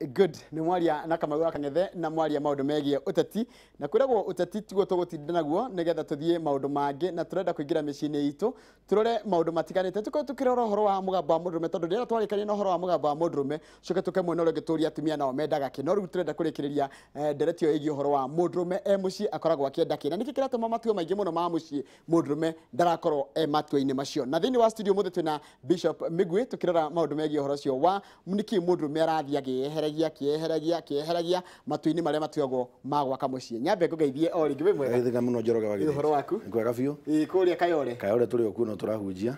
Good. Nĩ mwaria na Kamau wa Kang'ethe na mwaria maũndũ megiĩ ũteti, na kwĩragwo ũteti tiguo tũgũtinda naguo nĩgetha tũthiĩ maũndũ mangĩ, na tũrenda kũingĩra mĩciĩ-inĩ itũ tũrore maũndũ matiganĩte. Tũkorwo tũkĩrora ũhoro wa mũgambo wa mũndũrũme, tondũ rĩrĩa twarĩkania na ũhoro wa mũgambo wa mũndũrũme, coke tũke mwena ũrĩa ũngĩ tũrie atumia nao mendaga kĩ. No rĩu tũrenda kũrĩkĩrĩria ndereti ĩyo ĩgiĩ ũhoro wa mũndũrũme e mũciĩ akoragwo akĩenda kĩ, na nĩkĩ kĩratũma matua maingĩ mũno ma mũciĩ mũndũrũme ndarakorwo e matua-inĩ macio. Na thĩinĩ wa studio mũthĩ twĩna Bishop Migwi, tũkĩrora maũndũ megiĩ ũhoro ũcio wa nĩkĩ mũndũrũme arathiĩ akĩeheragia akĩeheragia akĩeheragia matua-inĩ marĩa matuagwo ma gwaka mũciĩ. Nyambe ngũgeithie o rĩngĩ, wĩ mwega? Geithĩka mũno, Njoroge wa Ĩ, ũhoro waku? Nĩ kwega biũ. Ĩ, kũrĩa Kayore? Kayore tũrĩ o kuo, no tũrahunjia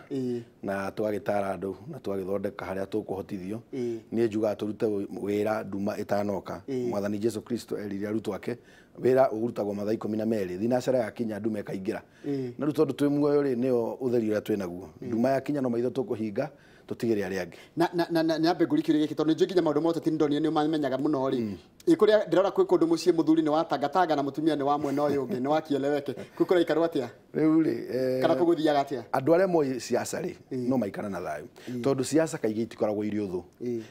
na tũgagĩtara andũ na tũgagĩthondeka harĩa tũkũhotithio. Niĩ njugaga tũrute wĩra nduma ĩtanoka. Mwathani Jesu Kristo erire arutwo ake wĩra ũrutagwo mathaa 12, thinacara yakinya nduma ĩkaingĩra. Na rĩu tondũ twĩ muoyo rĩ, nĩyo ũtheri ũrĩa twĩ naguo. Nduma yakinya no maitho tũkũhinga, tũtigĩre arĩa angĩ. Na nyambe ngũrie kĩũria gĩkĩ, tondũ nĩnjũĩ nginya maũndũ ma ũteti nĩndonire nĩ ũmamenyaga mũno rĩ. Ĩ, kũrĩa ndĩrora kwĩ kũndũ mũciĩ mũthuri nĩ wa tangatanga na mũtumia nĩ wa mwena ũyũ ũngĩ, nĩ wa kieleweke. Kwĩ kũraikarwo atĩa? Rĩu rĩ, Kana kũgũthiaga atĩa? Andũ arĩa moĩ siasa rĩ, no maikara na thayũ, tondũ siasa kaingĩ itikoragwo irĩ ũthũ.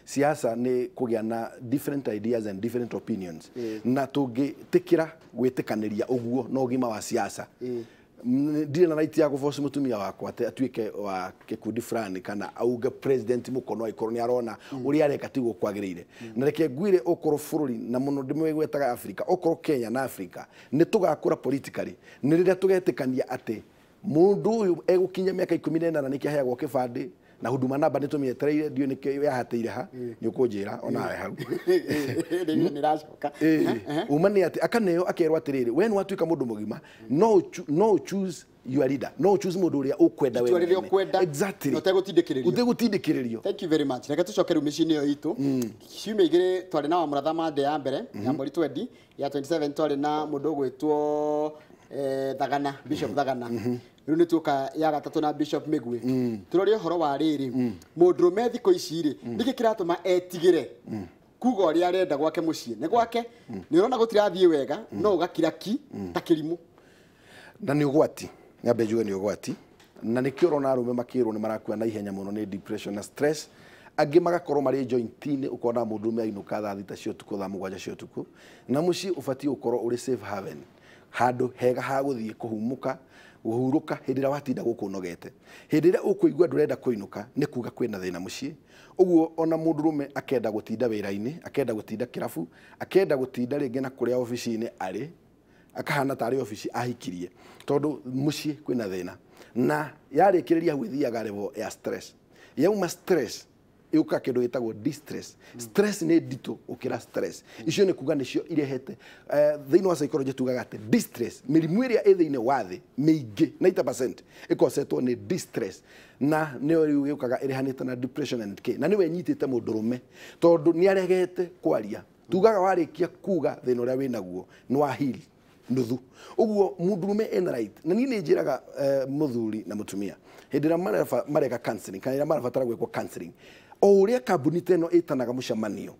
Siasa nĩ kũgĩa na different ideas and different opinions, na tũngĩtĩkĩra gwĩtĩkanĩria ũguo na ũgima wa siasa. Ndirĩ na right ya kũboci mũtumia wakwa atĩ atuĩke wa gĩkundi fulani kana auge president mũkono angĩkorwo nĩ arona ũrĩa areka tiguo kwagĩrĩire. Na reke ngwĩre, okorwo bũrũri na mũno ndĩmwĩgwetaga Africa, okorwo Kenya na Africa nĩ tũgakũra politically, nĩ rĩrĩa tũgetĩkania atĩ mũndũ ũyũ egũkinya mĩaka 18 nĩkĩo aheagwo kĩbandĩ na huduma namba. Nĩ tũmĩetereire, ndiũĩ nĩkĩo yahatĩire ha, nĩ ũkũnjĩra onawe hau. Rĩu nĩ iracoka. Uma nĩ atĩ akaneo akerwo atĩrĩrĩ, we nĩ watuĩka mũndũ mũgima, no choose your leader, no choose mũndũ ũrĩa ũkwenda we Itua rĩrĩa mwene. ũkwenda Exactly. na ũtegũtindĩkĩrĩrio. Ũtegũtindĩkĩrĩrio. Thank you very much. Reke tũcoke rĩu mĩciĩ-inĩ ĩyo itũ. Ciumia 2 twarĩ na Wamũratha Mande ya mbere ya mweri 20, ya 27 twarĩ na mũndũ ũgwĩtwo Thagana, Bishop Thagana. Rĩu nĩ tuoka ya gatatũ na Bishop Migwi. Tũrore ũhoro wa rĩrĩ, mũndũrũme thikũ ici rĩ, nĩkĩ kĩratũma etigĩre kuga ũrĩa arenda gwake mũciĩ? Nĩ gwake, nĩ ũrona gũtirathiĩ wega, no ũgakira ki ta kĩrimũ. Na nĩ ũgwati, nyambe njuge nĩ ũgwati, na nĩkĩo ũrona arũme makĩrwo nĩ marakua na ihenya mũno nĩ depression na stress. Angĩ magakorwo marĩ joint-inĩ, ũkona mũndũrũme ainũka thaa 6 cia ũtukũ, thaa 7 cia ũtukũ. Na mũciĩ ũbatiĩ gũkorwo ũrĩ safe haven, handũ hega ha gũthiĩ kũhumũka, kũhurũka hĩndĩ ĩrĩa watinda gũkũ ũnogete. Hĩndĩ ĩrĩa ũkũigua ndũrenda kũinũka, nĩ kuga kwĩna thĩna mũciĩ. Ũguo ona mũndũrũme akenda gũtinda wĩra-inĩ, akenda gũtinda kĩrabu, akenda gũtinda rĩngĩ na kũrĩa obici-inĩ arĩ, akahana tarĩ obici ahikirie, tondũ mũciĩ kwĩna thĩna. Na yarĩkĩrĩria hau ĩthiaga level ya stress. Yauma stress yũkaga kĩndũ gĩtagwo distress. Stress nĩ nditũ gũkĩra stress. Icio nĩ kuga nĩcio irehete thĩinĩ wa psychology tugaga atĩ distress, mĩrimũ ĩrĩa ĩ thĩinĩ wa thĩ mĩingĩ 90% ĩkosetwo nĩ distress, na nĩyo rĩu yũkaga ĩrehanĩte na depression and K, na nĩwe ĩnyitĩte mũndũrũme tondũ nĩ aregete kwaria. Tugaga warĩkia kuga thĩna ũrĩa wĩnaguo nĩ wa heal nuthu. Ũguo mũndũrũme ena right, na niĩ nĩ njĩraga mũthuri na mũtumia hĩndĩ ĩrĩa mareka counseling kana ĩrĩa marabatara gwĩkwo counseling, o ũrĩa kambuni ta ĩno ĩtanaga mũcemanio,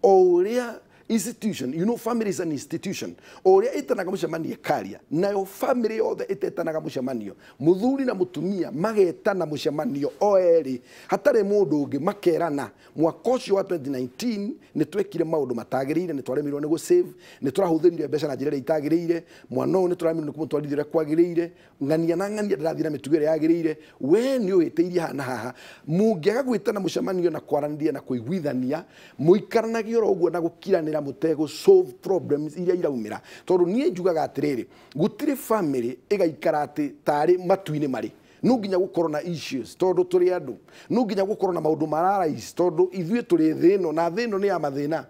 o ũrĩa institution, you know, family is an institution, o ũrĩa ĩtanaga mũcemanio ĩkaria, nayo family yothe ĩtetanaga mũcemanio, mũthuri na mũtumia magetana mũcemanio o erĩ hatarĩ mũndũ ũngĩ, makerana mwaka ũcio wa 2019 nĩ twekire maũndũ matagĩrĩire, nĩ twaremirwo nĩ gũsave, nĩ tũrahũthĩrire mbeca na njĩra ĩrĩa itagĩrĩire, mwana ũyũ nĩ tũraremirwo nĩ kũmũtwarithia ũrĩa kwagĩrĩire, ng'ania na ng'ania ndĩrathiĩ na mĩtugo ĩrĩa yagĩrĩire, we nĩ ũhĩtĩirie haha na haha. Mũngĩaga gwĩtana mũcemanio na kwaranĩria na kũiguithania, mũikaranagia oro ũguo na gũkiranĩra mũtegũ solve problems iria iraumĩra. Tondũ niĩ njugaga atĩrĩrĩ, gũtirĩ family ĩgaikara atĩ tarĩ matu-inĩ marĩ. No nginya gũkorwo na issues tondũ tũrĩ andũ, no nginya gũkorwo na maũndũ mararise tondũ ithuĩ tũrĩ thĩ ĩno, na thĩ ĩno nĩ ya mathĩna.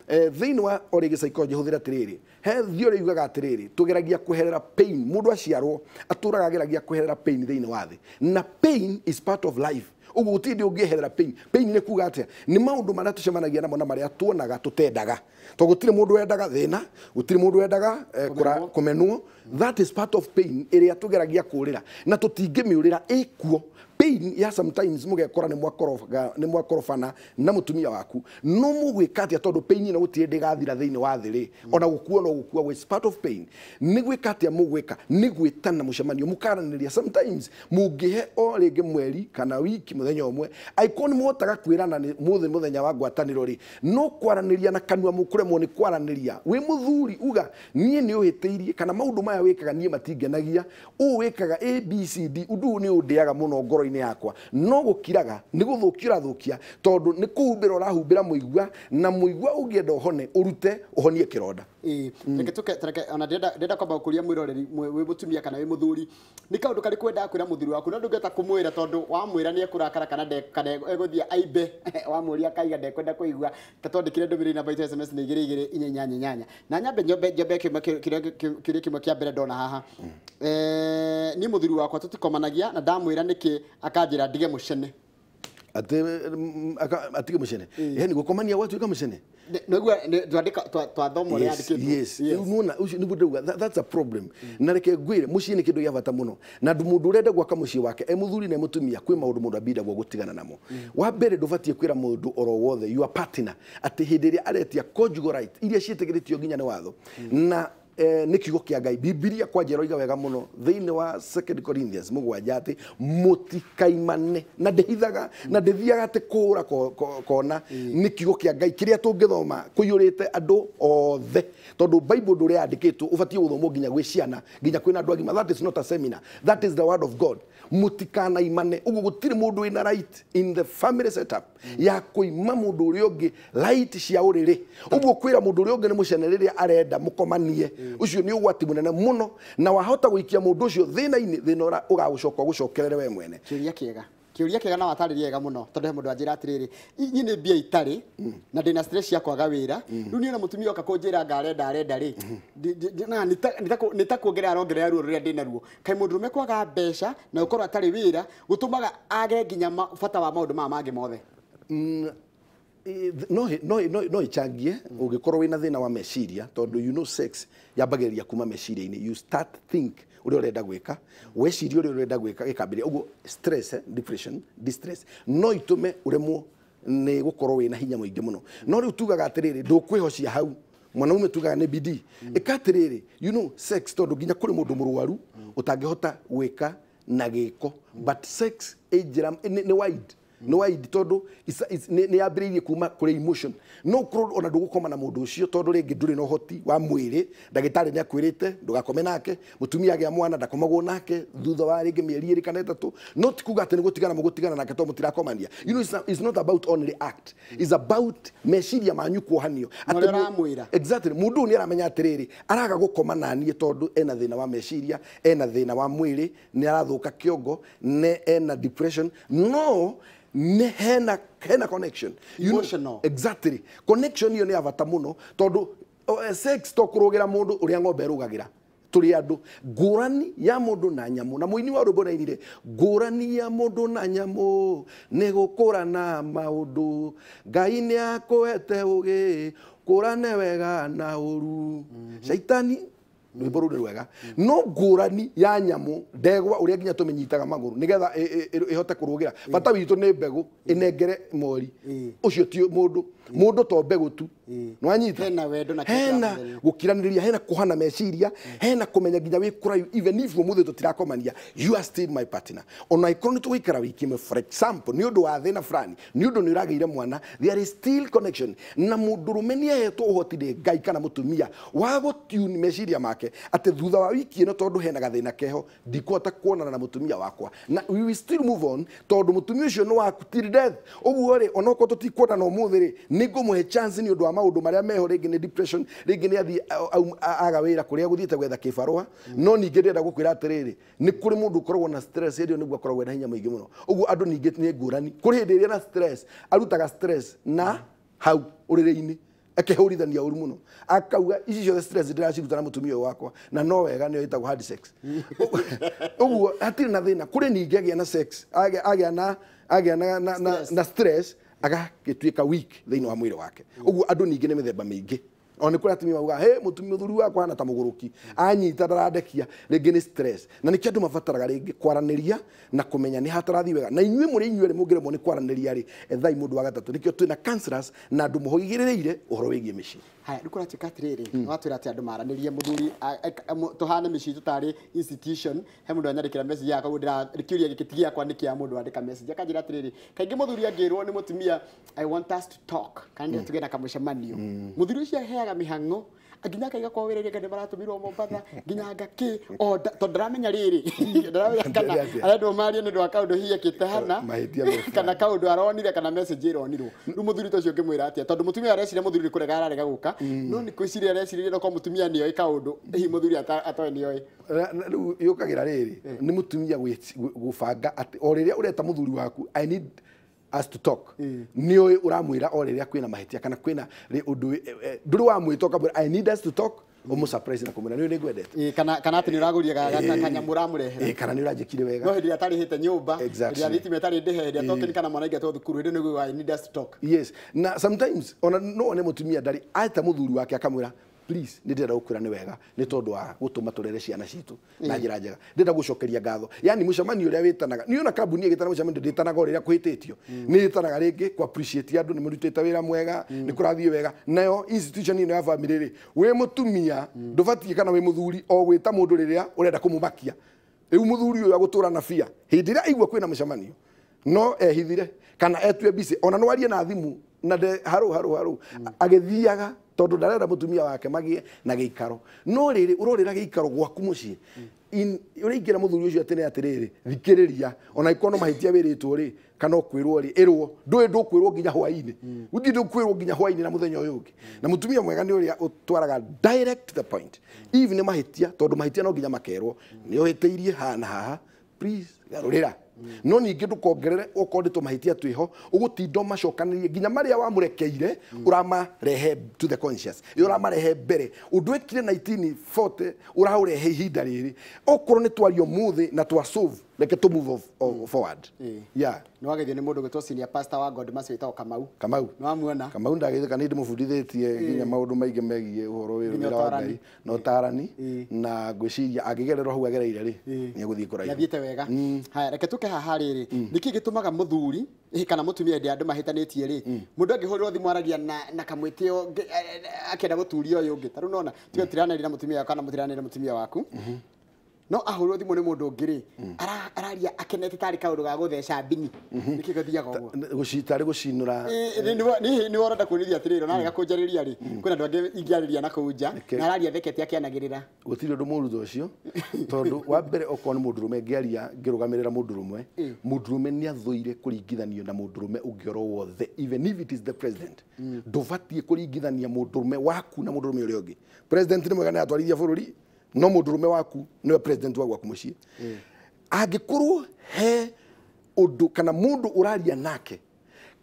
Thĩinĩ wa o rĩngĩ psychology hũthĩra atĩrĩrĩ, he theory yugaga atĩrĩrĩ, tũgeragia kweherera pain. Mũndũ aciarwo atũraga ageragia kweherera pain thĩinĩ wa thĩ, na pain is part of life. Ũguo gũtirĩ hĩndĩ ũngĩeherera pain. Pain nĩ kuga atĩa? Nĩ maũndũ marĩa tũcemanagia namo na marĩa tuonaga tũtendaga, tondũ gũtirĩ mũndũ wendaga thĩna, gũtirĩ mũndũ wendaga kũmenwo. That is part of pain ĩrĩa tũgeragia kũũrĩra na tũtingĩmĩũrĩra, ĩkuo pain ya sometimes mũgekora nĩ mwakorobana na mũtumia waku. No mũgwĩka atĩa? Tondũ pain ĩno gũtirĩ hĩndĩ ĩgathira thĩinĩ wa thĩ rĩ, ona gũkua no gũkua, it's part of pain. Nĩ gwĩka atĩa mũgwĩka? Nĩ gwĩtana mũcemanio mũkaranĩria. Sometimes mũngĩhe o rĩngĩ mweri kana wiki. mũthenya ũmwe. Angĩkorwo nĩ mũhotaga kwĩrana nĩ mũthĩ mũthenya wa ngwatanĩro rĩ, no kwaranĩria na kanua mũkũremwo nĩ kwaranĩria. Wĩ mũthuri uga niĩ nĩ ũhĩtĩirie kana maũndũ maya wĩkaga niĩ matingenagia, ũũ wĩkaga A B C D, ũndũ ũyũ nĩ ũndĩaga mũno ngoro-inĩ yakwa. No gũkiraga nĩ gũthũkia ũrathũkia, tondũ nĩ kũhumbĩra ũrahumbĩra mũigua, na mũigua ũngĩenda ũhone ũrute ũhonie kĩronda. Reke tũke reke ona ndĩrenda kwamba gũkũria mwĩroreri wĩ mũtumia kana wĩ mũthuri, nĩ kaũndũ karĩkũ wendaga kwĩra mũthuri waku no ndũngĩhota kũmwĩra tondũ wamwĩra nĩ ekũrakara kana kana egũthiĩ aimbe wamũria akaiga ndekwenda kũigua. Ta twandĩkire ndũmĩrĩri namba itũ SMS nĩ 2 2 4 8 8 na nyambe njombe njombe kĩũria kĩmwe kĩa mbere ndona haha. Niĩ mũthuri wakwa tũtikomanagia na ndamwĩra nĩkĩ akanjĩra ndige mũcene. Atige mũcene. He gũkomania gwatuĩka mũcene. Nĩguo twandĩka twathoma ũrĩa yandĩkĩtwo. Yes. Nĩwona ũcio nĩguo ndauga that's a problem. Na reke ngwĩre mũciĩ nĩ kĩndũ gĩa bata mũno. Na mũndũ ũrenda gwaka mũciĩ wake e mũthuri na e mũtumia kwĩ maũndũ mũndũ ambindagwo gũtigana namo. Wa mbere ndũbatiĩ kwĩra mũndũ oro wothe your partner atĩ hĩndĩ ĩrĩa aretia conjugal right iria ciĩtĩkĩrĩtio nginya nĩ watho. Na nĩ kiugo kĩa Ngai. Bibilia kwanja ĩroiga wega mũno thĩinĩ wa 2 Corinthians 7 atĩ mũtikaimane, na ndĩhithaga na ndĩthiaga atĩ kũũra kona. Nĩ kiugo kĩa Ngai kĩrĩa tũngĩthoma kũiyũrĩte andũ othe, tondũ Bible ndũrĩa yandĩkĩtwo ũbatiĩ gũthomwo nginya gwĩ ciana nginya kwĩna andũ agima. That is not a seminar, that is the word of God. Mũtikanaimane. Ũguo gũtirĩ mũndũ wĩna right in the family setup ya kũima mũndũ ũrĩa ũngĩ right cia ũrĩrĩ. Ũguo kwĩra mũndũ ũrĩa ũngĩ nĩ mũcene rĩrĩa arenda mũkomanie, ũcio nĩ ũgwati mũnene mũno, na wahota gũikia mũndũ ũcio thĩna-inĩ, thĩna ũrĩa ũgagũcoka ũgũcokerere we mwene. Kĩũria kĩega, kĩũria kĩega na watarĩria wega mũno, tondũ he mũndũ anjĩra atĩrĩrĩ, niĩ nĩ mbia itarĩ na ndĩna stress cia kwaga wĩra, rĩu niĩ ona mũtumia oka kũnjĩra anga arenda rĩ, nĩ ta kuongerera arongerera ruo rũrĩa ndĩnaruo. Kaĩ mũndũrũme kwaga mbeca na gũkorwo atarĩ wĩra gũtũmaga age nginya bata wa maũndũ maya mangĩ mothe? No ichangie ũngĩkorwo wĩna thĩna wa meciria, tondũ you know sex yambagĩrĩria kuma meciria-inĩ. You start think ũrĩa ũrenda gwĩka, weciria ũrĩa ũrenda gwĩka gĩkambĩrĩria. Ũguo stress, depression, distress no itũme ũremwo nĩ gũkorwo wĩna hinya mũingĩ mũno. No rĩu tugaga atĩrĩrĩ, ndũkwĩhocia hau. Mwanaume tugaga nĩ bidii. Ĩka atĩrĩrĩ, you know sex, tondũ nginya kũrĩ mũndũ mũrwaru ũtangĩhota gwĩka na gĩko, but sex ĩ njĩra nĩ wide. Nĩ wide tondũ nĩ yambĩrĩirie kuma kũrĩ emotion. No ũkorwo ona ndũgũkoma na mũndũ ũcio tondũ rĩngĩ ndũrĩ na ũhoti wa mwĩrĩ, ndagĩtarĩ nĩ akwĩrĩte ndũgakome nake, mũtumia agĩa mwana ndakomagwo nake thutha wa rĩngĩ mĩeri 2 kana 3, no ti kuga atĩ nĩ gũtigana mũgũtigana nake tondũ mũtirakomania. You know, it's not about only act, it's about meciria manyu kuohanio. Ũrĩa ũramwĩra. Exactly. Mũndũ ũyũ nĩ aramenya atĩrĩrĩ, araga gũkoma na niĩ tondũ ena thĩna wa meciria, ena thĩna wa mwĩrĩ, nĩ arathũka kĩongo, nĩ ena depression, no nĩ hena connection. You know, Emotional. Exactly. Connection iyo nĩ ya bata mũno tondũ sex to kũrũgĩra mũndũ ũrĩa ng'ombe ĩrũgagĩra. Tũrĩ andũ ngũrani ya mũndũ na nyamũ, na mũini wa rwĩmbo nĩainire ngũrani ya mũndũ na nyamũ nĩ gũkũrana maũndũ, Ngai nĩ akũhete ũgĩ kũrane wega na ũru. Shaitani rwĩmbo rũu nĩ rwega, no ngũrani ya nyamũ ndegwa ũrĩa nginya tũmĩnyitaga magũrũ nĩgetha ĩhote kũrũgĩra. Bata witũ nĩ mbegũ ĩnengere mori, ũcio ti mũndũ. Mũndũ to mbegũ tu. Nĩwanyita? Hena wendo na Hena kĩrĩa gũkiranĩria, hena kũhana meciria, hena kũmenya nginya wĩ kũraihu, even if ũmũthĩ tũtirakomania, you are still my partner. Ona angĩkorwo nĩ tũgũikara wiki ĩmwe, for example, nĩ ũndũ wa thĩna fulani, nĩ ũndũ nĩ ũragĩire mwana, there is still connection. Na mũndũrũme nĩ ahetwo ũhoti nĩ Ngai kana mũtumia wa gũtune meciria make atĩ thutha wa wiki ĩno tondũ hena gathĩna keho, ndikũhota kuonana na mũtumia wakwa, na we will still move on tondũ mũtumia ũcio nĩ waku till death. Ũguo rĩ, onokorwo tũtikuonana ũmũthĩ rĩ, nĩ ngũmũhe chance nĩ ũndũ wa maũndũ marĩa meho, rĩngĩ nĩ depression, rĩngĩ nĩ athiĩ aga wĩra kũrĩa gũthiĩte gwetha kĩbarũa. No ningĩ ndĩrenda gũkwĩra atĩrĩrĩ, nĩ kũrĩ mũndũ ũkoragwo na stress hĩndĩ ĩyo nĩguo akoragwo ena hinya mũingĩ mũno. Ũguo andũ ningĩ nĩ ngũrani, kũrĩ hĩndĩ ĩrĩa na stress arutaga stress na hau ũrĩrĩ-inĩ akehũrithania ũru mũno, akauga ici ciothe stress ndĩraciruta na mũtumia ũyũ wakwa, na no wega nĩyo ĩtagwo hard sex. Ũguo hatirĩ na thĩna. Kũrĩ ningĩ agĩa na sex, agĩa na stress agagĩtuĩka weak thĩinĩ wa mwĩrĩ wake. Ũguo andũ ningĩ nĩ mĩthemba mĩingĩ. O nĩ kũrĩ atumia maugaga he mũtumia mũthuri wakwa hana ta mũgũrũki anyita ndarandekia, rĩngĩ nĩ stress. Na nĩkĩo andũ mabataraga rĩngĩ kwaranĩria na kũmenya nĩ hatarathi wega. Na inyuĩ mũrĩ inyuĩ rĩ mũngĩremwo nĩ kwaranĩria rĩ, ethai mũndũ wa gatatũ. Nĩkĩo twĩna counselors na andũ mũhũgĩrĩrĩire ũhoro wĩgiĩ mĩciĩ. Haya, rĩu kũratuĩka atĩrĩrĩ, nĩwatwĩra atĩ andũ maranĩrie mũthuri tũhane mĩciĩ itũ tarĩ institution. He mũndũ anyandĩkĩra message yakwa, koguo kĩũria gĩkĩ ti gĩakwa, nĩ kĩa mũndũ wandĩka message akanjĩra atĩrĩrĩ, kaingĩ mũthuri angĩrwo nĩ mũtumia I want us to talk, kana ndĩrenda tũgĩe na kamũcemanio, mũthuri ũcio aheaga mĩhang'o nginya akaiga kwa wĩra nĩ maratũmirwo Mombatha nginya ngakĩ o tondũ ndaramenya rĩrĩ, ndaramenya kana arendwo marie nĩ ũndũ wa kaũndũ hihi ekĩte hana kana kaũndũ aronire kana message ĩronirwo. Rĩu mũthuri ta ũcio ũngĩmwĩra atĩa? Tondũ mũtumia areciria mũthuri nĩ kũrega ararega gũka, no nĩ kwĩciria areciria no korwo mũtumia nĩoĩ kaũndũ hihi mũthuri atoĩ nĩoĩ. Rĩu yũkagĩra rĩrĩ nĩ mũtumia gũbanga atĩ o rĩrĩa ũreta mũthuri waku I need us to talk, nĩ ũĩ ũramwĩra o rĩrĩa kwĩna mahĩtia kana kwĩna ũndũ ndũrĩ wamwĩta ũkamwĩra I need us to talk, ũmũ surprise na kũmwĩra nĩ ngwendete. Kana atĩ nĩ ũragũria kanyamũ ũramũrehera. Kana nĩ ũranjĩkire wega. No hĩndĩ ĩrĩa atarĩhĩte nyũmba, hĩndĩ ĩrĩa thitima ĩtarĩ ndĩhe, hĩndĩ ĩrĩa token kana mwana aingatwo thukuru, hĩndĩ nĩguo I need us to talk. Yes, na sometimes ona no one mũtumia ndarĩ ata mũthuri wake akamwĩra please nĩ ndĩrenda gũkwĩra nĩ wega nĩ tondũ wa gũtũma tũrere ciana citũ na njĩra njega, ndĩrenda gũcokeria ngatho. Yani mũcemanio ũrĩa wĩtanaga nĩ ona kambuni ĩgĩtana mũcemanio ndĩtanaga o rĩrĩa kũhĩtĩtio, nĩ ĩtanaga rĩngĩ kũ appreciate andũ nĩ mũrutĩte wĩra mwega, nĩ kũrathiĩ wega. Nayo institution ĩno ya family rĩ, wĩ mũtumia ndũbatiĩ kana wĩ mũthuri o gwĩta mũndũ rĩrĩa ũrenda kũmũmakia. Rĩu mũthuri ũyũ agũtũra na bia hĩndĩ ĩrĩa aigua kwĩna mũcemanio no ehithire kana etue busy, ona no arie na thimũ na harũ harũ harũ agĩthiaga tondũ ndarenda mũtumia wake magie na gĩikaro. No rĩrĩ ũrorĩra gĩikaro gwaku mũciĩ, ũrĩingĩra mũthuri ũcio atĩ atĩrĩrĩ thikĩrĩria, ona ikono mahĩtia wĩrĩtwo rĩ kana ũkwĩrwo rĩ ĩrwo ndũĩ ndũkwĩrwo nginya hwaĩ-inĩ, gũtirĩ ndũkwĩrwo nginya hwaĩ-inĩ na mũthenya ũyũ ũngĩ. Na mũtumia mwega nĩ ũrĩa ũtwaraga direct to the point, even nĩ mahĩtia, tondũ mahĩtia no nginya makerwo nĩ ũhĩtĩirie haha na haha, please garũrĩra. No ningĩ ndũkongerere okorwo nĩ tũmahĩtia twĩho ũgũtinda ũmacokanĩrie nginya marĩa wamũrekeire ũramarehe to the conscious, ũramarehe mbere. Ũndũ wekire 1940 ũraũrehe ihinda rĩrĩ, okorwo nĩ twaria ũmũthĩ na twa solve, reke tũ move forward. Yeah. Nĩ wageithio nĩ mũndũ gwĩtwo senior pastor wa God Mercy wĩtagwo Kamau. Kamau. Nĩ wamuona? Kamau ndagĩthĩka nĩ ndĩmũbundithĩtie nginya maũndũ maingĩ megiĩ ũhoro wĩra wa Ngai na ũtarani, na ngwĩciria angĩgerera hau agereire rĩ nĩ egũthiĩ kũraihu. Nĩathiĩte wega. Haya, reke tũke haha rĩrĩ, nĩkĩ gĩtũmaga mũthuri kana mũtumia hĩndĩ andũ mahĩtanĩtie rĩ, mũndũ angĩhũrĩrwo thimũ aragia na kamwĩtĩo akĩenda gũturia ũyũ ũngĩ? Ta rĩu nona tiga tũtiranĩria na mũtumia waku kana mũtiranĩria na mũtumia waku, no ahũrwo thimũ nĩ mũndũ ũngĩ rĩ, araria akenete tarĩ kaũndũ ga gũtheca mbini. Nĩkĩ gũthiaga ũguo? Tarĩ gũcinũra. Nĩ ũrenda kuonithia atĩrĩrĩ, ona arega kũnjarĩria rĩ, kwĩna andũ angĩ ingĩarĩria na kũu nja, na araria thekete akĩanagĩrĩra. Gũtirĩ ũndũ mũũru ta ũcio, tondũ wa mbere okorwo nĩ mũndũrũme ngĩaria ngĩrũgamĩrĩra mũndũrũme, mũndũrũme nĩ athũire kũringithanio na mũndũrũme ũngĩ oro wothe, even if it is the president. Ndũbatiĩ kũringithania mũndũrũme waku na mũndũrũme ũrĩa ũngĩ. President nĩ mwega nĩ atwarithia bũrũri, no mũndũrũme waku nĩwe president wa gwaku mũciĩ. Angĩkorwo he ũndũ kana mũndũ ũraria nake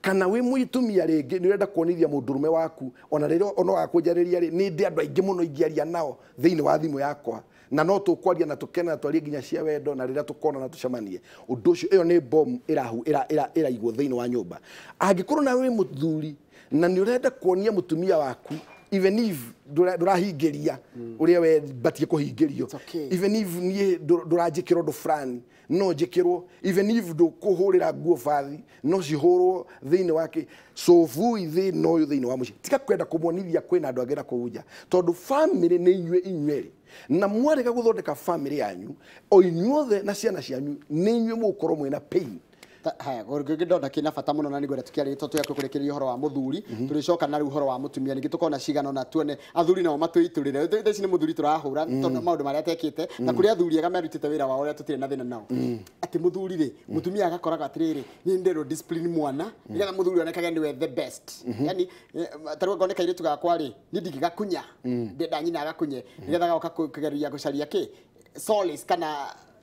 kana wĩ mũtumia rĩngĩ nĩ ũrenda kuonithia mũndũrũme waku ona rĩrĩa ona wakũnjarĩria rĩ, nĩ ndĩ andũ aingĩ mũno ingĩaria nao thĩinĩ wa thimũ yakwa, na no tũkwaria na tũkene na twarie nginya cia wendo, na rĩrĩa tũkona na tũcemanie. Ũndũ ũcio ĩyo nĩ bomu ĩraigwo thĩinĩ wa nyũmba. Angĩkorwo nawe wĩ mũthuri na nĩ ũrenda kuonia mũtumia waku, even if ndũrahingĩria ũrĩa we batie kũhingĩrio, even if niĩ ndũranjĩkĩra ũndũ fulani no njĩkĩrwo, even if ndũkũhũrĩra nguo bathi no cihũrwo thĩinĩ wake, cũbui thĩna ũyũ thĩinĩ wa mũciĩ. Tiga kwenda kũmuonithia kwĩna andũ angĩ na kũu nja, tondũ family nĩ inyuĩ inyuerĩ, na mwarega gũthondeka family yanyu o inyuothe na ciana cianyu nĩ inyuĩ mũgũkorwo mwĩna pain. Haya, ngũngĩ ndona kĩna bata mũno na nĩngwenda tũkĩarĩrie tondũ twĩ kũrĩkĩrĩria ũhoro wa mũthuri, tũrĩcoka na rĩu ũhoro wa mũtumia, ningĩ tũkona cigana na tuone athuri nao matwĩitũrĩre. Thaa ici nĩ mũthuri tũrahũra tondũ maũndũ marĩa atekĩte, na kũrĩ athuri ega merutĩte wĩra wao ũrĩa tũtirĩ na thĩna nao. Atĩ mũthuri rĩ, mũtumia agakoraga atĩrĩrĩ, niĩ ndĩrwo discipline mwana nĩgetha mũthuri onekage nĩwe the best. Yani ta rĩu angorwo nĩ kairĩtu gakwa rĩ, niĩ ndingĩgakunya, ndĩrenda nyina agakunye nĩgetha gagoka kũgeria gũcaria kĩ solace kana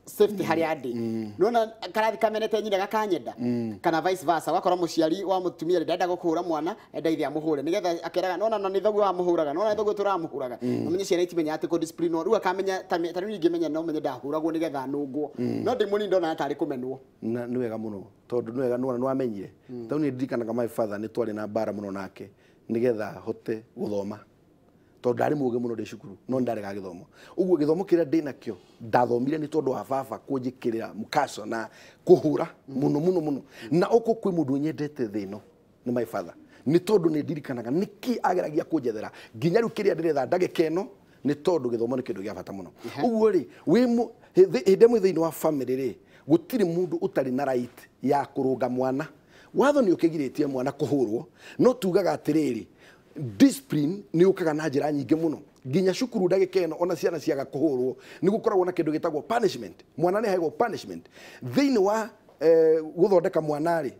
safety harĩa ndĩ. Nona karathi kamenete nyina gakanyenda kana vice versa, wakora mũciari wa mũtumia ndenda gũkũhũra mwana enda ithe amũhũre nĩgetha akeraga nona na nĩ thoguo wamũhũraga, nona nĩ thoguo tũramũhũraga. Namenye ciana itimenya atĩ kũ discipline rĩu akamenya ta rĩu ingĩmenya no menye ndahũragwo nĩgetha nũngwo, no ndĩ mũnini ndona tarĩ kũmenwo. Na nĩ wega mũno tondũ nĩ wega nĩ wamenyire. Tondũ nĩ ndirikanaga my father nĩ twarĩ na mbara mũno nake nĩgetha hote gũthoma. Tondũ ndarĩ mũũgĩ mũno ndĩ cukuru, no nĩ ndaregaga gĩthomo. Ũguo gĩthomo kĩrĩa ndĩ nakĩo ndathomire nĩ tondũ wa baba kũnjĩkĩrĩra mũkaco na kũhũra mũno mũno mũno. Na ũkũ kwĩ mũndũ nyendete thĩ ĩno nĩ my father, nĩ tondũ nĩ ndirikanaga nĩkĩ ageragia kũnjethera nginya rĩu kĩrĩa ndĩretha ndagĩka ĩno, nĩ tondũ gĩthomo nĩ kĩndũ gĩa bata mũno. Ũguo rĩ, wĩ hĩndĩ ĩmwe thĩinĩ wa family rĩ, gũtirĩ mũndũ ũtarĩ na right ya kũrũnga mwana. Watho nĩ ũkĩgirĩtie mwana kũhũrwo, no tugaga atĩrĩrĩ, discipline nĩ yũkaga na njĩra nyingĩ mũno. Nginya cukuru ndagĩka ĩno ona ciana ciaga kũhũrwo nĩ gũkoragwo na kĩndũ gĩtagwo punishment. Mwana nĩ aheagwo punishment thĩinĩ wa gũthondeka mwana rĩ,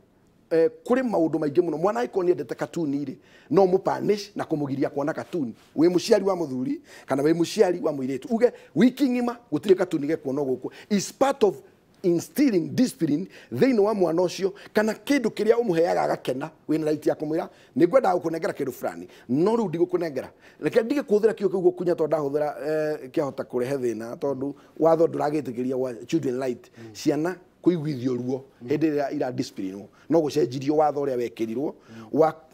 kũrĩ maũndũ maingĩ mũno. Mwana angĩkorwo nĩ endete katuni rĩ, no mũpanish na kũmũgiria kuona katuni. Wĩ mũciari wa mũthuri kana wĩ mũciari wa mũirĩtu, uge wiki ng'ima gũtirĩ katuni gekuonwo gũkũ. Is part of instilling discipline thĩinĩ wa mwana ũcio, kana kĩndũ kĩrĩa ũmũheaga agakena, wĩna right ya kũmwĩra nĩ ngwendaga gũkũnengera kĩndũ fulani, no rĩu ndigũkũnengera, reke ndige kũhũthĩra kiugo kĩu gũkunya, tondũ ndahũthĩra kĩahota kũrehe thĩna, tondũ watho ndũragĩtĩkĩria wa children right, ciana kũiguithio ruo hĩndĩ ĩrĩa ira disciplinwo. No gũcenjirio watho ũrĩa wekĩrirwo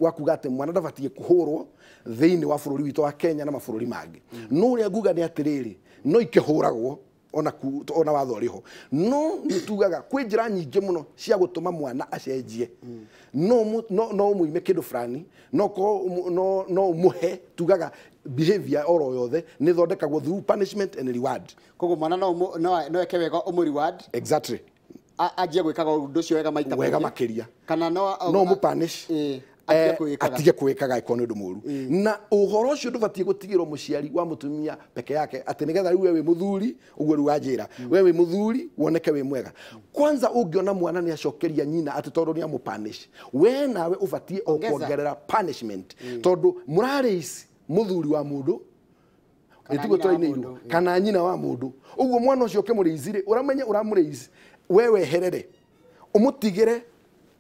wa kuga atĩ mwana ndabatiĩ kũhũrwo thĩinĩ wa bũrũri witũ wa Kenya na mabũrũri mangĩ. No ũrĩa nguga nĩ atĩrĩrĩ, no ikĩhũragwo ona ona watho ũrĩ ho, no nĩ tugaga kwĩ njĩra nyingĩ mũno cia gũtũma mwana acenjie. No no ũmũime kĩndũ fulani, no no no ũmũhe, tugaga behavior oro yothe nĩ ĩthondekagwo through punishment and reward. Koguo mwana no eke wega ũmũ reward. Exactly. Anjie gwĩkaga ũndũ ũcio wega maita wega makĩria, kana no no mũpanish atige kwĩkaga ĩkorwo nĩ ũndũ mũru. Na ũhoro ũcio ndũbatiĩ gũtigĩrwo mũciari wa mũtumia peke yake, atĩ nĩgetha rĩu we wĩ mũthuri, ũguo rĩu wanjĩra we wĩ mũthuri woneke wĩ mwega. Kwanza ũngĩona mwana nĩ acokeria nyina atĩ tondũ nĩ amũpanish, we nawe ũbatiĩ o kuongerera punishment, tondũ mũrarĩici mũthuri wa mũndũ ĩtiguo tũrainĩirwo kana nyina wa mũndũ. Ũguo mwana ũcio ũkĩmũrĩici rĩ, ũramenya ũramũrĩici, we weherere ũmũtigĩre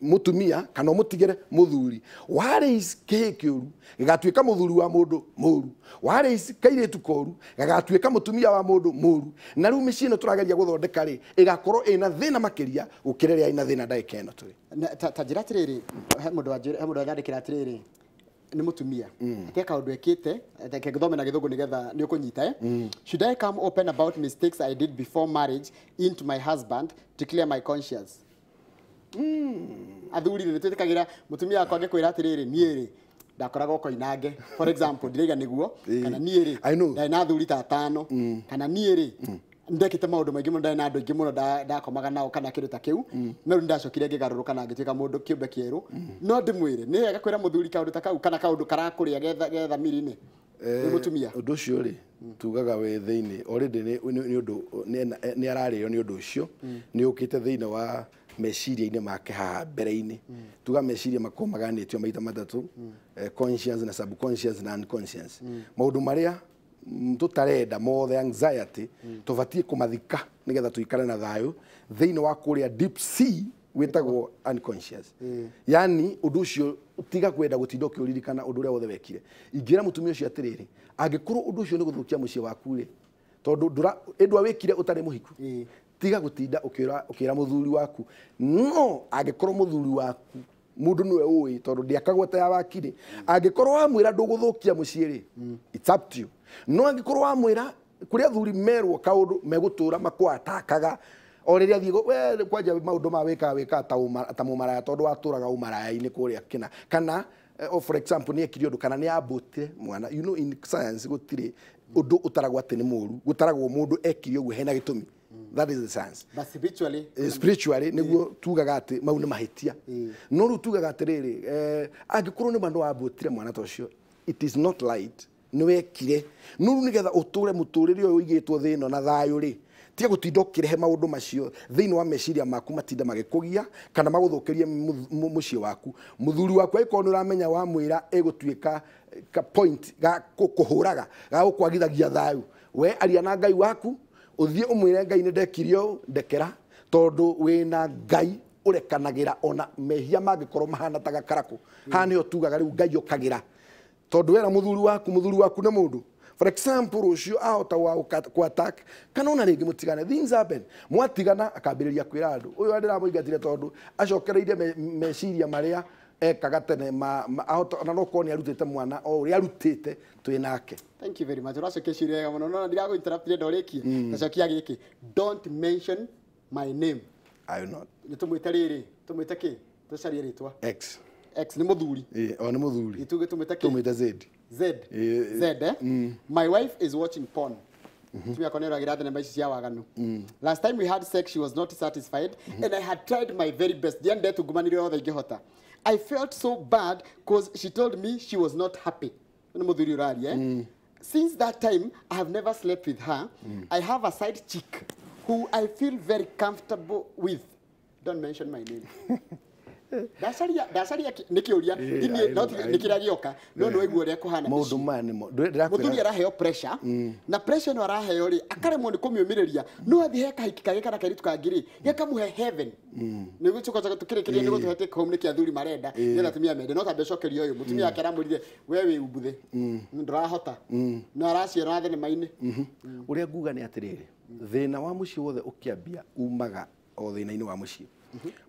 mutumia kana umutigire muthuri. Warĩici kĩhĩ kĩũru gĩgatuĩka mũthuri wa mũndũ mũru, warĩici kairĩtu koru gagatuĩka mũtumia wa mũndũ mũru. Na rĩu mĩciĩ ĩno tũrageria gũthondeka rĩ, ĩgakorwo ĩna thĩna makĩria gũkĩra ĩrĩa ĩna thĩna ndagĩka ĩno tũrĩ. Ta njĩra atĩrĩrĩ, he mũndũ wanyandĩkĩra atĩrĩrĩ, nĩ mũtumia atĩ kaũndũ ekĩte, reke ngĩthome na gĩthũngũ nĩgetha nĩ ũkũnyita. Should I come open about mistakes I did before marriage into my husband to clear my conscience? Athuri nĩ twĩtĩkagĩra mũtumia wakwa angĩkwĩra atĩrĩrĩ, niĩ rĩ ndakoragwo koinange, for example, ndiraiga nĩguo, kana niĩ rĩ ndarĩ na athuri ta atano, kana niĩ rĩ ndekĩte maũndũ maingĩ mũno, ndarĩ na andũ aingĩ mũno ndakomaga nao kana kĩndũ ta kĩu, no rĩu nĩndacokire ngĩgarũrũka na ngĩtuĩka mũndũ kĩũmbe kĩerũ. No ndĩmwĩre nĩ wega kwĩra mũthuri kaũndũ ta kau kana kaũndũ karakũrĩa ge thamiri-inĩ nĩ mũtumia. Ũndũ ũcio rĩ, tugaga wĩ thĩinĩ already nĩ ũndũ nĩ ararĩo nĩ ũndũ ũcio, nĩ ũkĩte thĩinĩ wa meciria-inĩ make haha mbere-inĩ. Tuga meciria makorwo maganĩtio maita matatũ, conscious na subconscious na unconscious. Maũndũ marĩa tũtarenda mothe, anxiety, tũbatiĩ kũmathika nĩgetha tũikare na thayũ thĩinĩ wa kũrĩa deep sea wĩtagwo unconscious. Yani ũndũ ũcio tiga kwenda gũtinda ũkĩũririkana ũndũ ũrĩa wothe wekire. Ingĩra mũtumia ũcio atĩrĩrĩ, angĩkorwo ũndũ ũcio nĩ gũthũkia mũciĩ waku rĩ, tondũ ĩndũ wĩkire ũtarĩ mũhiku, tiga gũtinda ũkĩra mũthuri waku. No angĩkorwo mũthuri waku mũndũ nĩwe ũĩ, tondũ ndĩakagwo ta ya wakiri, angĩkorwo wamwĩra ndũgũthũkia mũciĩ rĩ, it's up to you. No angĩkorwo wamwĩra, kũrĩ athuri merwo kaũndũ megũtũra makwatakaga o rĩrĩa athiĩ we kwanja maũndũ ma wĩkaga wĩkaga ta mũmaraya, tondũ watũraga ũmaraya-inĩ kũrĩa kĩna, kana for example nĩ ekire ũndũ kana nĩ ambũtire mwana. You know, in science gũtirĩ ũndũ ũtaragwo atĩ nĩ mũru, gũtaragwo mũndũ ekire ũguo hena gĩtũmi. That is the science. But spiritually, spiritually nĩguo tugaga atĩ mau nĩ mahĩtia. No rĩu tugaga atĩrĩrĩ, angĩkorwo nĩ ma wambũtire mwana ta ũcio, it is not light, nĩ wekire. No rĩu nĩgetha ũtũre mũtũrĩre ũyũ ũigĩtwo thĩ ĩno na thayũ rĩ, tiga gũtinda ũkĩrehe maũndũ macio thĩinĩ wa meciria maku, matinda magĩkũgia kana magũthũkĩrie mũciĩ waku. Mũthuri waku angĩkorwo nĩ ũramenya wamwĩra ĩgũtuĩka ka point ga kũhũraga ga gũkwagithagia thayũ, we aria na Ngai waku, ũthiĩ ũmwĩre Ngai nĩ ndekire ũũ, ndekera, tondũ wĩna Ngai ũrekanagĩra ona mehia mangĩkorwo mahana ta gakarakũ. Haha nĩho tugaga rĩu Ngai okagĩra, tondũ wera mũthuri waku nĩ mũndũ. For example, rũciũ ahota ku attack kana ona rĩngĩ mũtigane, things happen. Mwatigana akambĩrĩria kwĩra andũ, ũyũ ndĩramũingatire tondũ acokereire meciria marĩa ekaga tene ona no korwo nĩ arutĩte mwana o ũrĩa arutĩte twĩ nake. Thank you very much. Ũracokia ciũria wega mũno. No ndiragũ interrupt ndĩrenda ũrĩkie. Ngacokia gĩkĩ. Don't mention my name. I will not. Nĩ tũmwĩte rĩrĩ, tũmwĩte kĩ? Tũcarie rĩtwa. X. X nĩ mũthuri. Ĩĩ, o nĩ mũthuri. Ituge tũmwĩte kĩ? Tũmwĩte Z. Z. Z, eh? My wife is watching porn. Tumia akwa nĩoragira thenema ici cia waganu. Last time we had sex, she was not satisfied, and I had tried my very best. Ndiendete othe ingĩhota. I felt so bad cause she told me she was not happy. Nĩ mũthuri ũraria, eh? Since that time, I have never slept with her. I have a side chick who I feel very comfortable with. Don't mention my name. Ndacaria ndacaria nĩ kĩũria Ĩĩ, no I know, nĩ kĩrĩa gĩoka no nĩ waigua ũrĩa kũhana. Maũndũ maya nĩmo Mũthuri ndĩrakwĩra. araheo pressure na pressure ĩno araheo rĩ akaremwo nĩ kũmĩũmĩrĩria no athiĩ he kahiki kangĩ kana kairĩtu kangĩ rĩ gĩkamũhe heaven nĩguo tũcoka tũkĩrĩkĩria nĩguo tũhe take home nĩkĩ athuri marenda nĩgetha atumia mende no tambe cokerio ũyũ mũtumia wake aramwĩrire we wĩ umbuthĩ ndũrahota no araciona thenema-inĩ. Ũrĩa nguga nĩ atĩrĩrĩ, thĩna wa mũciĩ wothe ũkĩambia umaga o thĩna-inĩ wa mũciĩ.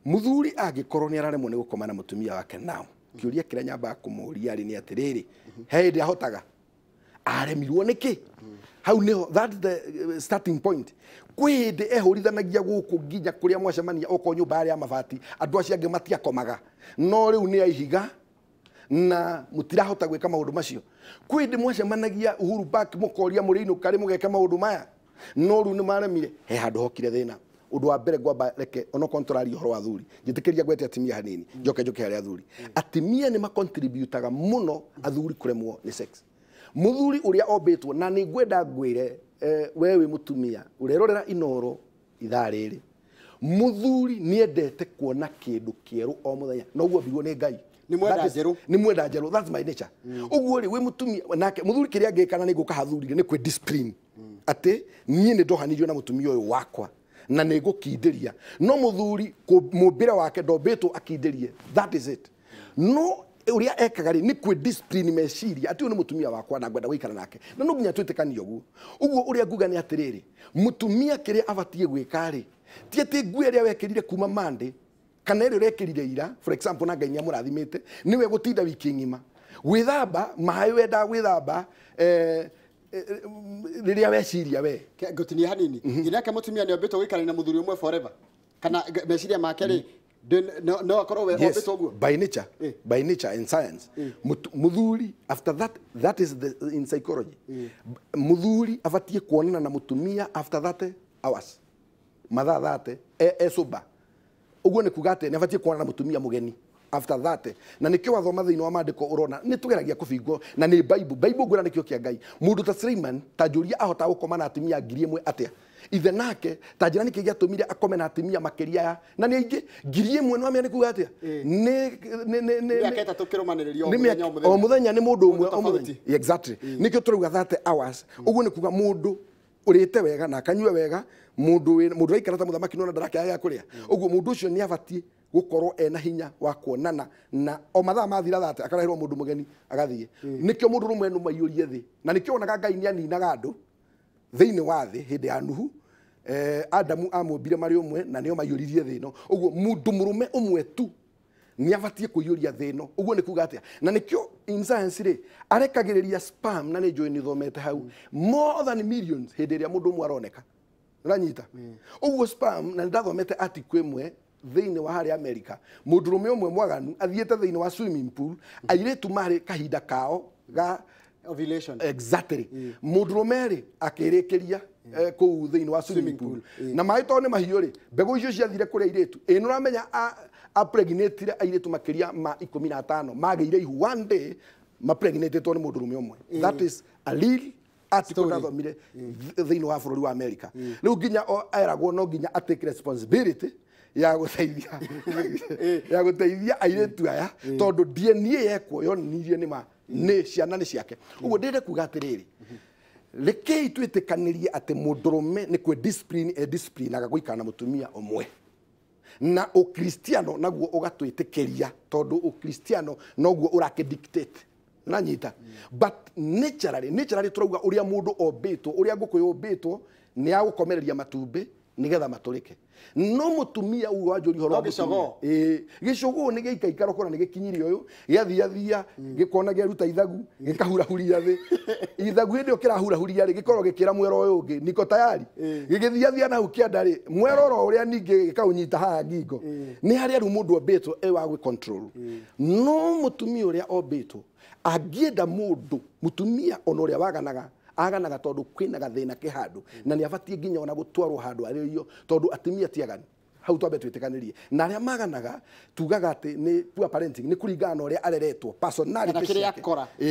Mũthuri angĩkorwo nĩ araremwo nĩ gũkoma na mũtumia wake nao, kĩũria kĩrĩa nyambaga kũmũria rĩ nĩ atĩrĩrĩ, he hĩndĩ ahotaga aremirwo nĩkĩ? Hau nĩho, that's the starting point. Kwĩ hĩndĩ ehũrithanagia gũkũ nginya kũrĩa mwacemania, okorwo nyũmba yarĩ ya mabati andũ acio angĩ matiakomaga, no rĩu nĩ a ihiga na mutirahota gwĩka maũndũ macio. Kwĩ hĩndĩ mwacemanagia Uhuru Park mũkoria mũrĩinũka rĩ mũgeka maũndũ maya, no rĩu nĩ maremire. He handũ hokire thĩna. Ũndũ wa mbere ngwamba reke onokorwo nĩtũraria ũhoro wa athuri, njĩtĩkĩria ngwete atumia hanini, njoke njũke harĩ athuri. Atumia nĩ macontributaga mũno athuri kũremwo nĩ sex. Mũthuri ũrĩa ombĩtwo, na nĩ ngwenda ngwĩre we wĩ mũtumia ũrerorera Inoro ithaa rĩrĩ, mũthuri nĩendete kuona kĩndũ kĩerũ o mũthenya, na ũguo ombirwo nĩ Ngai. Nĩ mwenda That is- njerũ. Nĩ mwenda njerũ, that's my nature. Ũguo rĩ wĩ mũtumia nake mũthuri kĩrĩa angĩka na nĩ ngũka hathuri nĩ kwĩ discipline atĩ niĩ nĩ ndohanirio na mũtumia ũyũ wakwa na nĩ ngũkindĩria. No mũthuri mũmbĩre wake ndombĩtwo akindĩrie, that is it. No ũrĩa ekaga rĩ nĩ kwĩ discipline meciria atĩ ũyũ nĩ mũtumia wakwa na ngwenda gũikara nake, na no nginya twĩtĩkanie ũguo. Ũguo ũrĩa nguga nĩ atĩrĩrĩ, mũtumia kĩrĩa abatiĩ gwĩka rĩ ti atĩ nguo ĩrĩa wekĩrire kuma Monday kana ĩrĩa ũrekĩrire ira, for example, na Ngai nĩamũrathimĩte nĩwe gũtinda wiki ng'ima gwĩthamba maĩ wendaga gwĩthamba rĩrĩa weciria we. Ngũtinia hanini nginake mũtumia nĩ ombĩtwo gũikarania na mũthuri ũmwe forever kana meciria make rĩ no akorwo we Yes, ombĩtwo ũguo. by nature, Eh. by nature and science. Muthuri after that, that is the, in psychology. Muthuri abatie kuonana na mutumia after that hours, mathaa thate e sober. Ũguo nĩ kuga atĩ nĩ abatie kuonana na mutumia mũgeni after that. Na nĩkĩo wathoma thĩinĩ wa maandĩko ũrona nĩ tũgeragia kũbingwo na nĩ Bible. Bible ngwĩra nĩkĩo kĩa Ngai. Mũndũ ta Suleiman ta njũria ahota gũkoma na atumia 1000 atĩa? Ithe nake ta njĩra nĩkĩ gĩatũmire akome na atumia makĩria ya na nĩ aingĩ 1000 nĩ wamenya nĩ kuga atĩa? Nĩ Mĩaka ĩtatũ kĩrũmanĩrĩrio o nĩ mũthenya o mĩaka- mũthenya. o mũthenya nĩ mũndũ ũmwe o Mũndũ mũthenya. tofauti. Exactly. Nĩkĩo tũrauga 30 hours. Ũguo nĩ kuga mũndũ ũrĩte wega na akanyua wega, mũndũ mũndũ ũraikara ta mũthamaki nona ndarakĩaga gĩa kũrĩa. Ũguo mũndũ ũcio nĩ abatiĩ gũkorwo ena hinya wa kuonana na o mathaa mathira thate akareherwo mũndũ mũgeni agathiĩ. Nĩkĩo mũndũ rũmwe no maiyũrie thĩ, na nĩkĩo wonaga Ngai nĩ aninaga andũ thĩinĩ wa thĩ hĩndĩ ya Nuhu. Adamu amũmbire marĩ ũmwe na nĩo maiyũririe thĩ ĩno. Ũguo mũndũ mũrũme ũmwe tu nĩ abatiĩ kũiyũria thĩ ĩno. Ũguo nĩ kuga atĩa? Na nĩkĩo in science rĩ arekagĩrĩria sperm, na nĩ njũĩ nĩ ũthomete hau, more than millions hĩndĩ ĩrĩa mũndũ ũmwe aroneka. Ũranyita? Ũguo sperm, na nĩ ndathomete article ĩmwe thĩinĩ wa harĩa America, mũndũrũme ũmwe mwaganu athiĩte thĩinĩ wa swimming pool, airĩtu marĩ kahinda kao ga Ovulation. Exactly. Mũndũrũme rĩ akĩrĩkĩria kũu thĩinĩ wa swimming pool, na maĩ tondũ nĩ mahiũ rĩ, mbegũ icio ciathire kũrĩ airĩtu. Ĩ nĩ ũramenya apregnatire airĩtu makĩria ma 15 magĩire ihu one day mapregnatĩtwo nĩ mũndũrũme ũmwe. That is a real article ndathomire thĩinĩ wa bũrũri wa America. Rĩu nginya eragwo no nginya atake responsibility ya gũteithia ya gũteithia airĩtu aya, tondũ DNA yekwo yonanirie nĩ ma nĩ ciana nĩ ciake. Ũguo ndĩrenda kuga atĩrĩrĩ, rekei twĩtĩkanĩrie atĩ mũndũrũme nĩ kwĩ discipline e disciplinaga gũikara na mũtumia ũmwe, na ũkristiano naguo ũgatwĩtĩkĩria, tondũ ũkristiano noguo ũrakĩ dictate. Ũranyita? But naturally tũrauga ũrĩa mũndũ ombĩtwo, ũrĩa ngũkũ yũmbĩtwo nĩ ya gũkomereria matumbĩ Nigetha matũrĩke. No mũtumia ũyũ wanjũria ũhoro wa mũtumia. Ĩĩ, gĩcũgũ nĩ gĩikaikara ũkona nĩ gĩkinyirie ũyũ, gĩathiathia, gĩkona gĩaruta ithagu, gĩkahurahuria thĩ. Ithagu hĩndĩ ĩyo kĩrahurahuria rĩ, gĩkorwo gĩkĩra mwero ũyũ ũngĩ, niko tayari. Gĩgĩthiathia na hau kĩanda rĩ, mwero oro ũrĩa ningĩ gĩkaũnyita haha ngingo. Nĩ harĩa rĩu mũndũ ombĩtwo e wa gwĩ control. No mũtumia ũrĩa ombĩtwo, angĩenda mũndũ, mũtumia ona ũrĩa waganaga, aganaga tondu kwina gathina ke handu na ni abatie nginya ona gutwarwo handu arĩrio tondu atumia ti aganu hau twambe twĩtĩkanĩrie na arĩa maganaga tugaga atĩ nĩ poor parenting nĩ kũringana na ũrĩa areretwo personality ciake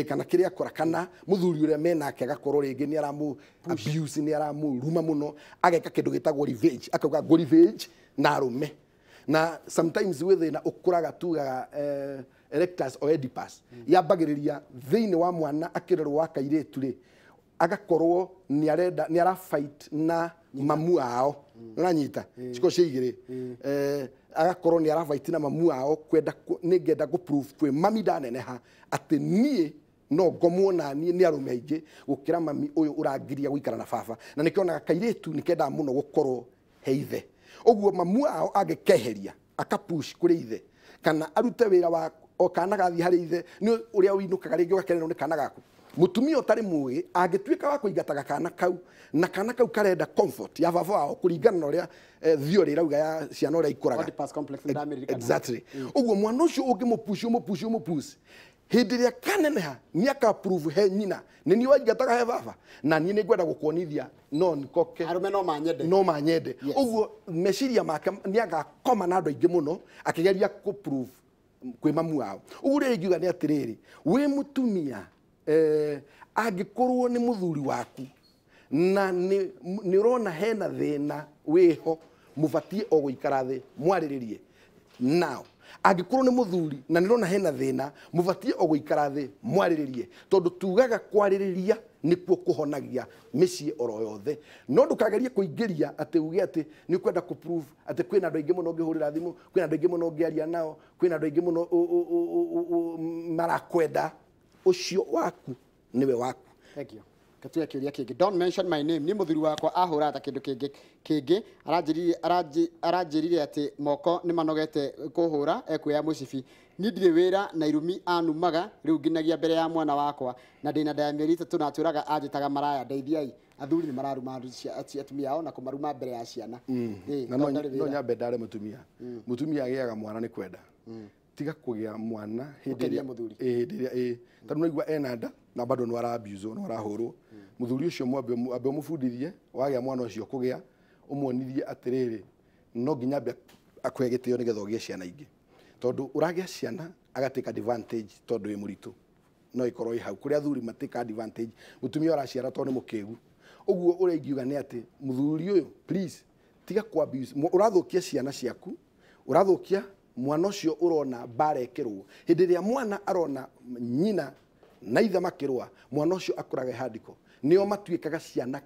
kana kĩrĩa akora kana mũthuri ũrĩa menake agakorwo rĩngĩ nĩ aramu abuse nĩ aramũruma mũno ageka kĩndũ gĩtagwo revenge akauga go revenge na arũme na sometimes wĩ thĩna ũkũraga tugaga erectus or Oedipus yambagĩrĩria thĩinĩ wa mwana akĩrerwo wa kairĩtu rĩ agakorwo ni arenda ni ara fight na mamu ao uranyita ciko cia igiri agakorwo ni ara fight na mamu ao kwenda ni ngenda go prove kwi mami ndaneneha ati nie no ngomwo na nie ni arume aingi gukira mami uyu urangiria guikara na baba na nikionaga kairitu nikenda muno gukorwo he ithe uguo mamu ao angikeheria akapush kuri ithe kana arute wira wa o kana gathi hari ithe ni uria winukaga ringi ugakenerwo ni kana gaku mutumia utari mugi angituika wa kuingataga kana kau na kana kau karenda comfort ya baba wao kuringana na uria theory irauga ya ciana uria ikuraga Oedipus complex ndamirikana exactly uguo mwana ucio ungimupush umupush umupush hindi ria kaneneha ni aka prove he nyina ni ni waingataga he baba na ni ngwenda gukuonithia no nikoke arume no manyende no manyende uguo meciria make ni agakoma na andu aingi muno akigeria ku prove kwi mamu wao uguo ria ingiuga ni atiriri wi mutumia angĩkorwo nĩ mũthuri waku na nĩ ũrona hena thĩna wĩho mũbatiĩ o gũikara thĩ mwarĩrĩrie now angĩkorwo nĩ mũthuri na nĩ ũrona hena thĩna mũbatiĩ o gũikara thĩ mwarĩrĩrie tondũ tugaga kwarĩrĩria nĩkuo kũhonagia mĩciĩ oro yothe no ndũkagerie kũingĩria atĩ uge atĩ nĩ ũkwenda kũ prove atĩ kwĩna andũ aingĩ mũno ũngĩhũrĩra thimũ kwĩna andũ aingĩ mũno ũngĩaria nao kwĩna andũ aingĩ mũno marakwenda ucio waku niwe waku. Thank you. Katuya kiuria kingi. Don't mention my name. Ni muthuri wakwa ahura ta kindu kingi kingi aranjirire ati moko ni manogete kuhura ekuya mucibi. Ni ndire wira na irumi anumaga riu nginagia mbere ya mwana wakwa na ndina nda ya mieri 3 na atwiraga anjitaga maraya ndeithiai. Athuri ni mararuma atumia ao na kumaruma mbere ya ciana. Na no nyambe ndare mutumia. Mutumia agiaga mwana ni kwenda. Tiga kugia mwana hindi ria hindi tondu naigua ena nda na bado no ara abuse no arahurwo muthuri ucio mwambe ambe umubundithie wagia mwana ucio kugia umuonithie atiriri no nginya ambe akwe gitio nigetha ugie ciana ingi tondu uragia ciana agatake advantage tondu wi muritu no ikorwo i hau kuri athuri matake advantage mutumia araciara tondu ni mukigu uguo uria ingiuga ni ati muthuri uyu please tiga ku abuse urathukia ciana ciaku urathukia mwana ucio urona mbara ikirwo hindi ria mwana arona nyina na ithe makirwa mwana ucio akuraga handiko nio matuikaga ciana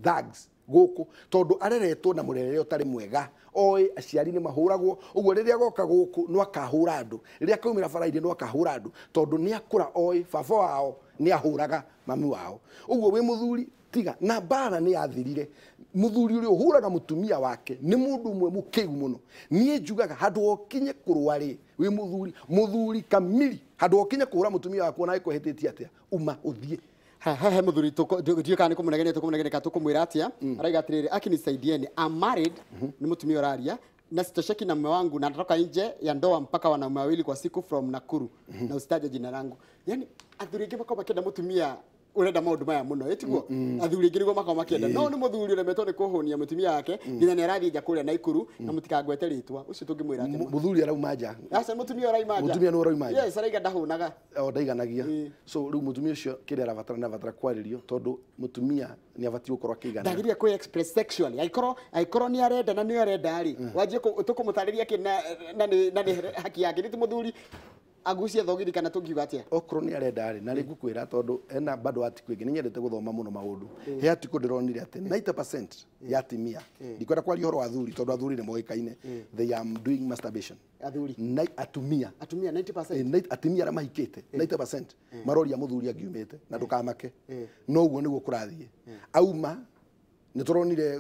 thugs guku tondu areretwo na murerere utari mwega oi aciari ni mahuragwo uguo riria goka guku no akahura andu riria akaumira bara-ini no akahura andu tondu ni akura oi baba wao ni ahuraga mami wao uguo wi muthuri tiga na mbara ni yathirire muthuri uria uhuraga mutumia wake ni mundu umwe mukigu muno nie njugaga handu okinye kurwa ri wi muthuri muthuri kamili handu okinye kuhura mutumia waku na ikuhititie atia uma uthie he muthuri tuko kana kumunegeria tukumunegeria tukumwira atia araiga atiriri akinisaidieni I'm married ni mutumia uraria na sitosheki na mume wangu na natoka nje ya ndoa mpaka wanaume wawili kwa siku from Nakuru na usitaje jina langu. Yani athuri ingi makorwo makĩenda mutumia urenda maundu maya muno itiguo athuri ingi niguo makorwo makĩenda no ni muthuri uremetwo ni kuhunia mutumia wake nginya ni arathie nja kuria Naikuru na mutikangwete ritwa ucio tungimwira atia muthuri arauma nja aca mutumia arauma nja mutumia no arauma nja yes araiga ndahunaga o ndaiganagia so riu mutumia ucio kiria arabatara na batara kwaririo tondu mutumia ni abatie gukorwo akiigana ndagiririe kwi express sexually aikorwo ni arenda na ni arenda ri wanjie tukumutariria ki na ni haki yake ni muthuri agucie thogiri kana tungiuga atia okorwo ni arenda ri na ringukwira tondu ena bado atiku ingi ni nyendete guthoma muno maundu he atiku ndironire ati 90% ya atimia ndikwenda kwaria uhoro wa athuri tondu athuri ni moikaine they are doing masturbation athuri na atumia atumia 90% atumia aria mahikite 90% maroria muthuri angiumite na ndukamake no uguo niguo kurathie auma Nĩ tũronire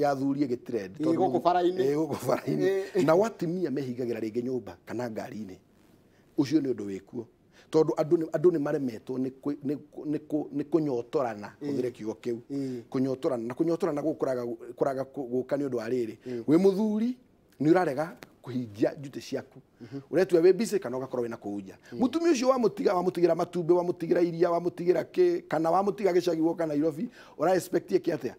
ya thuri ĩgĩtrend Ĩ, gũkũ bara-inĩ. Ĩ, gũkũ bara-inĩ. Na watimia mehingagĩra rĩngĩ nyũmba kana ngari-inĩ. Ũcio nĩ ũndũ wĩkuo tondũ andũ nĩ maremetwo nĩ kũnyotorana, hũthĩre kiugo kĩu, kũnyotorana. Na kũnyotorana gũkũ kũraga gũka nĩ ũndũ wa rĩrĩ, wĩ mũthuri nĩ ũrarega kũhingia njutĩ ciaku, ũretua wĩ busy kana ũgakorwo wĩna kũu nja. Mũtumia ũcio wamũtiga, wamũtigĩra matumbĩ, wamũtigĩra iria, wamũtigĩra kĩ, kana wamũtiga gĩcagi woka Nairobi, ũra expect ĩke atĩa?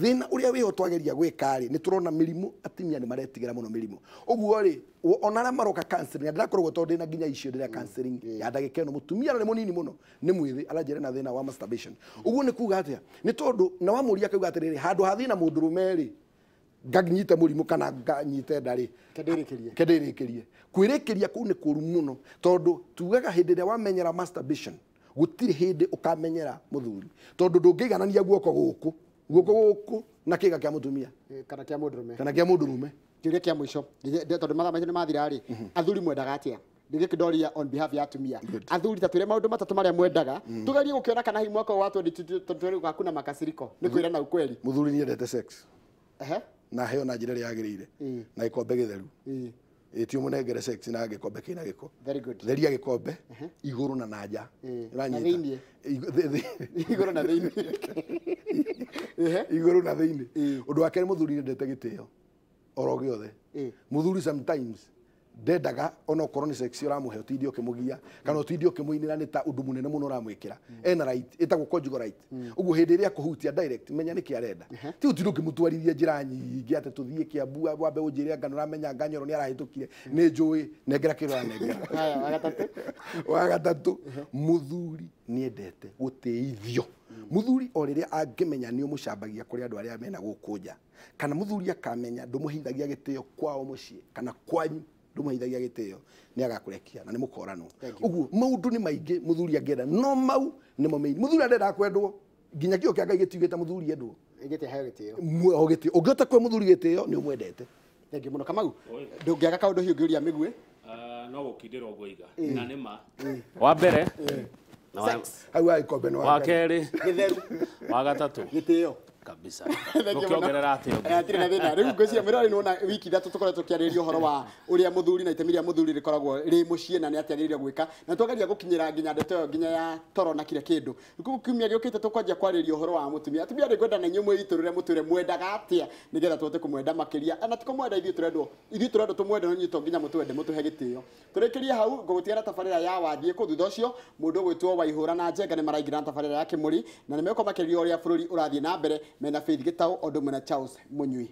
Thĩna ũrĩa wĩho twageria gwĩka rĩ, nĩ tũrona mĩrimũ, atumia nĩ maretigĩra mũno mĩrimũ. Ũguo rĩ, ona arĩa maroka counseling, ndĩrakoragwo tondũ ndĩna nginya icio ndĩra counseling ya ndagĩka ĩno, mũtumia na nĩ mũnini mũno, nĩ mwĩthĩ, aranjĩra na thĩna wa masturbation. Ũguo nĩ kuga atĩa? Nĩ tondũ na wamũria akauga atĩrĩrĩ, handũ ha thĩna mũndũrũme rĩ, nganyite mũrimũ kana nganyite nda rĩ, Kendĩrĩkĩrie. kendĩrĩkĩrie. Kwĩrĩkĩria kũu nĩ kũru mũno, tondũ tugaga hĩndĩ ĩrĩa wamenyera masturbation, gũtirĩ hĩndĩ ũkamenyera mũthuri, tondũ ndũngĩiganania guoko gũkũ, guoko gũkũ na kĩga kĩa mũtumia Kana kĩa mũndũrũme. Kana kĩa mũndũrũme. Kĩũria kĩa mũico, tondũ mathaa maitũ nĩ mathira rĩ, athuri mwendaga atĩa? Gĩkĩ ndoria on behalf ya atumia. Athuri ta twĩre maũndũ matatũ marĩa mwendaga, tũgerie gũkĩona kana hihi mwaka ũyũ wa 2022 ũgakuna na makasiriko. Nĩ kwĩrana ukweli. Mũthuri nĩ endete sex. Ehe. Na heo na njĩra ĩrĩa yagĩrĩire, na gĩkombe gĩtheru. Ĩ, ti ũmũnengere sex na gĩkombe kĩna gĩko. Very good. Theria gĩkombe igũrũ na na nja. Na Ũranyita? thĩiniĩ. Igũrũ na thĩiniĩ. Ehe. Igũrũ na thĩiniĩ. Ũndũ wa kerĩ, mũthuri nĩendete gĩtĩo oro gĩothe. Mũthuri sometimes ndendaga ona okorwo nĩ sex ũramũhe ũtinde ũkĩmũgia kana ũtinde ũkĩmũinĩra, nĩ ta ũndũ mũnene mũno ũramwĩkĩra. Ena right ĩtagwo conjugal right. Ũguo hĩndĩ ĩrĩa akũhutia direct, menya nĩkĩ arenda. Ti ũtinde ũkĩmũtwarithia njĩra nyingĩ atĩ tũthiĩ Kĩambu wambe ũnjĩre anga nĩũramenya Nganyoro nĩarahĩtũkire, nĩ njũĩ, nengera kĩrĩa ũranengera. Haya, wa gatatũ. Wa gatatũ, mũthuri nĩendete gũtĩithio. Mũthuri o rĩrĩa angĩmenya nĩ ũmũcambagia kũrĩ andũ arĩa mena gũkũ nja, kana mũthuri akamenya ndũmũheithagia gĩtĩo kwao mũciĩ kana kwanyu ndũmũheithagia gĩtĩo, nĩ agakũrekia na nĩ mũkoranwo. Ũguo maũndũ nĩ maingĩ mũthuri angĩenda, no mau nĩmo main. Mũthuri andendaga kwendwo, nginya kĩo kĩa Ngai gĩtiugĩte mũthuri endwo. Gĩtĩ heo gĩtĩo. O gĩtĩo. Ũngĩhota kũhe mũthuri gĩtĩo, nĩ ũmwendete. Thank you mũno. Kamau, ndũngĩaga kaũndũ hihi ũngĩũria mĩguĩ? No gũkindĩra ũguo na nĩ ma wa mbere na Sex. Hau wa gĩkombe nĩ wa wa mbere. kerĩ, Gĩtheru. wa gatatũ Gĩtĩo. kabisa. Thank you mũno. Ndũkĩongerera atĩa ũngĩ? Hatirĩ na thĩna. Rĩu ngwĩciria mwĩroreri nĩwona wiki ithatũ tũkoretwo tũkĩarĩrĩria ũhoro wa ũrĩa mũthuri na itemi rĩa mũthuri rĩkoragwo rĩ mũciĩ na nĩ atĩa agĩrĩire gwĩka, na twageria gũkinyĩra nginya ndeto ĩyo nginya ya toro na kila kĩndũ. Rĩu kiumia gĩũkĩte tũkwanjia kwarĩrĩria ũhoro wa mũtumia. Atumia nĩ ngwenda na inyuĩ mwĩitũrũre mũtwĩre mwendaga atĩa nĩgetha tũhote kũmwenda makĩria. Na ti kũmwenda ithuĩ tũrendwo, ithuĩ tũrendwo tũmwende, no inyuĩ to nginya mũtwende mũtũhe gĩtĩo. Tũrĩkĩrie hau ngũgũtigana tabarĩra ya wathiĩ kũ. Thutha ũcio mũndũ ũgwĩtwo Waihũra na Njenga nĩ maraingĩra na tabarĩra ya Kĩmũri, na nĩ mekũmakĩria ũrĩa bũrũri ũrathiĩ na mbere mena Faith Gĩtaũ o ũndũ ũmwe na Charles Mũnyui.